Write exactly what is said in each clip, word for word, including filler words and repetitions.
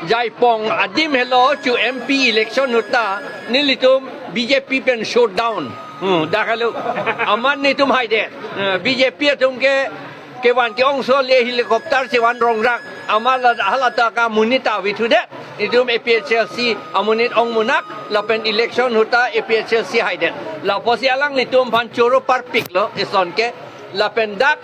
Jaipong adim helo chu M P election ahut ta nelitum B J P pen shutdown. Hmm, dak helo. Amat netum haidet. Eh, B J P atum ke kevan ke-ongso le helicopter chevan rongrang. Amat la hala ta ka monit ta vithudet. Netum A P H L C amonit ong munak lapen election ahut ta A P H L C haidet. Lapusi alanglitum aphan choro parpiklo eson ke lapen dak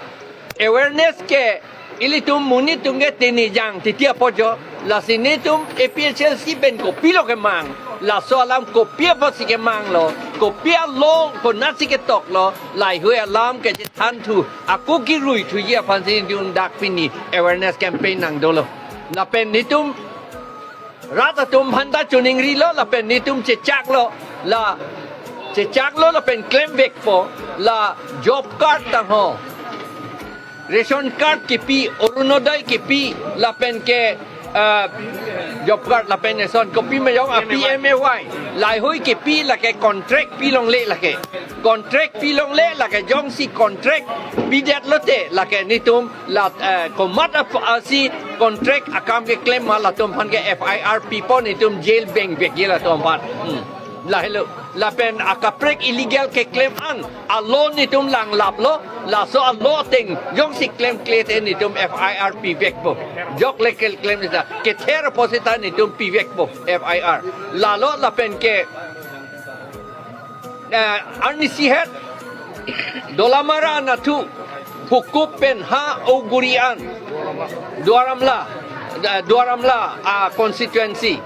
awareness ke ilitum monit atum ke tini jang titi apojo, lasi netum A P H L C pen kopilo kemang, laso alam kopi apotsi kemanglo, kopi a-law konatsi ketoklo, laheihui alam kechethan thu, ako kerui thuji aphansi netum dak pini awareness campaign nangdolo. Lapen netum rat atum aphan ta choningrilo lapen netum chechaklo, la chechaklo lapen klemvekpo, la job card tangho, ration card kipi, Orunodoi kipi, lapen ke, ah, job card lapen eson kopi ma jong, ah, P M A Y, laheihui kipi, lake contract pilongle lake. Contract pilongle lake, jongsi contract pidet lote lake netum la, eh, komat ap-, asi contract akam keklem ma latum aphan ke F I R pipo, netum jail bengvekji latum aphan. Hmm. Lahelo. Lapen akaprek illegal keklem an a-law netum langlaplo, laso a-law ateng jongsi klemkle te netum F I R pivekpo. Jok le keklem neta kether apotsi ta netum pivekpo F I R. Lalo lapen ke, eh, arnisi het Dolamara anatthu Phukup pen ha Oguri an, Duar Amla, eh, Duar Amla, ah, constituency.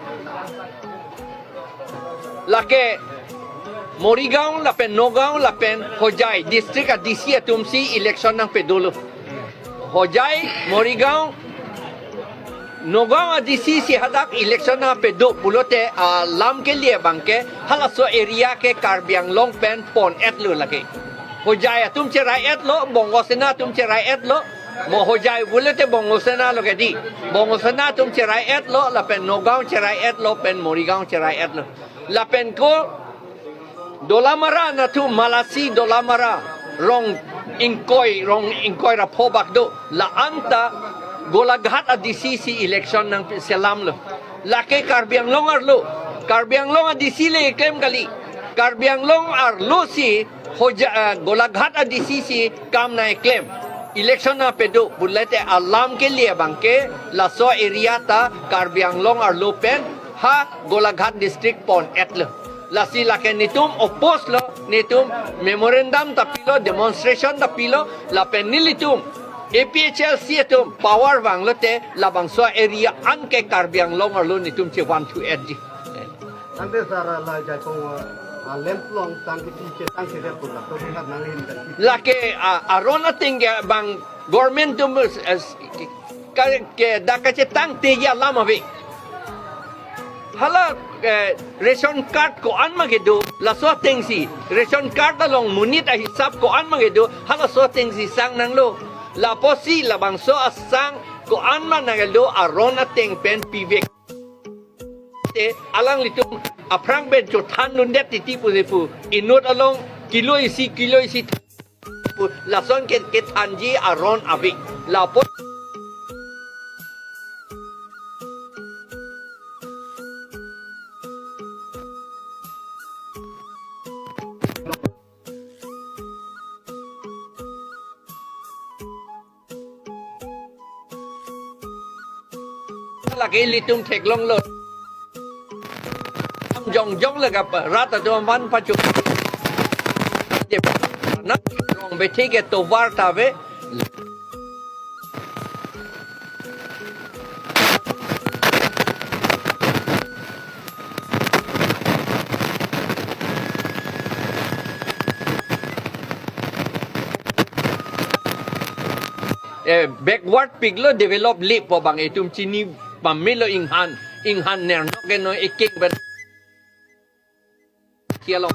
Lake Morigaon lapen Nagaon lapen Hojai district a-D C atumsi election nangpadolo. Hojai, Morigaon, Nagaon a-D C si hadak election nangpado pulote, ah, lam kele abangke halaso area ke Karbi Anglong pen pon-etlo lake. Hojai atum cherai-etlo, Bongo Sena atum cherai-etlo. Mo Hojai pulote Bongo Sena lo kedi. Bongo Sena atum cherai-etlo, lapen Nagaon cherai-etlo, pen Morigaon cherai-etlo. Lapen ko Dolamara anatthu Malasi Dolamara, rong ingkoi, rong ingkoi ra pho bak do, la-an ta Golaghat a-D C si election nangselamlo. Lake Karbi Anglong arlo, Karbi Anglong a-D C le klem kali. Karbi Anglong arlo si Hoja-, eh, Golaghat a-D C si kam nangklem. Election nangpado pulote alam kele abangke laso area ta Karbi Anglong arlo pen ha Golaghat district pon-etlo. Lasi lake netum oppose lo, netum memorandum ta pilo, demonstration ta pilo, lapen nelitum A P H L C atum power vanglote labangso area an ke Karbi Anglong arlo netum chevanthu-etji. Tangte sir, la Jaipong, ah, lamp along tang kiti chetang kiti pula to kan nanghin kan. Lake, ah, aron ateng ke bang government atum, eh, ke, ke dak kachetangteji alam ave. Hala, eh, ration card ko-an ma kedo, laso atengsi. Ration card along monit ahisap ko-an ma kedo, halaso atengsi sang nanglo. Lapusi labangso asang ko-an ma nanglo aron ateng pen pivek. Te alanglitum aphrang pen chothan dundet titi pusi pu. Inut along kilo isi, kilo isi pu. Lason ke, kethanji aron ave. Lapu lake ilitum theklonglo. Jongjong lake rat atum aphan pachu. Na rong bethe ke tovar ta ave. Eh, backward piklo, develop lepo bang itum chini pamelo inghan, inghan nernok ke no eking pen. Kialo.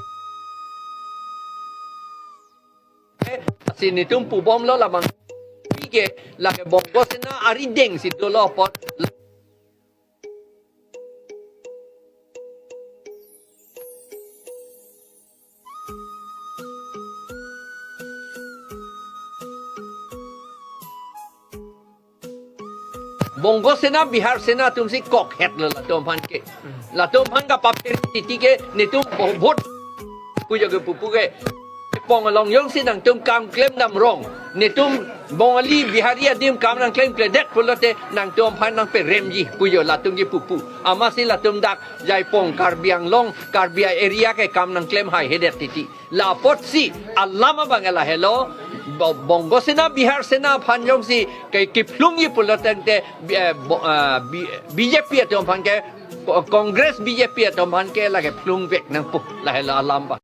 Eh, si netum pubomlo labang. Pike lake Bongo Sena arideng si dolo apot. Bongo Sena, Bihar Sena atumsi kokhetlo latum aphan ke. Latum aphan kapapher titi ke netum bo-, vote pu jo ke pupu ke. Pong along jongsi nangtum kam klemdam rong, netum Bongali Bihari adim kam nangklemkledet pulote nangtum aphan nangperemji pu jo latum ke pupu. Amatsi latum dak Jaipong, Karbi Anglong, Karbi area ke kam nangklem haihedet titi. La apotsi alam abang lahelo, Bo-, Bongo Sena, Bihar Sena aphan jongsi ke kiphlungji pulo tangte, eh, bo-, ah, B-, B J P atum aphan ke, Congress B J P atum aphan ke lake phlungvek nangpo, lahelo alam abang.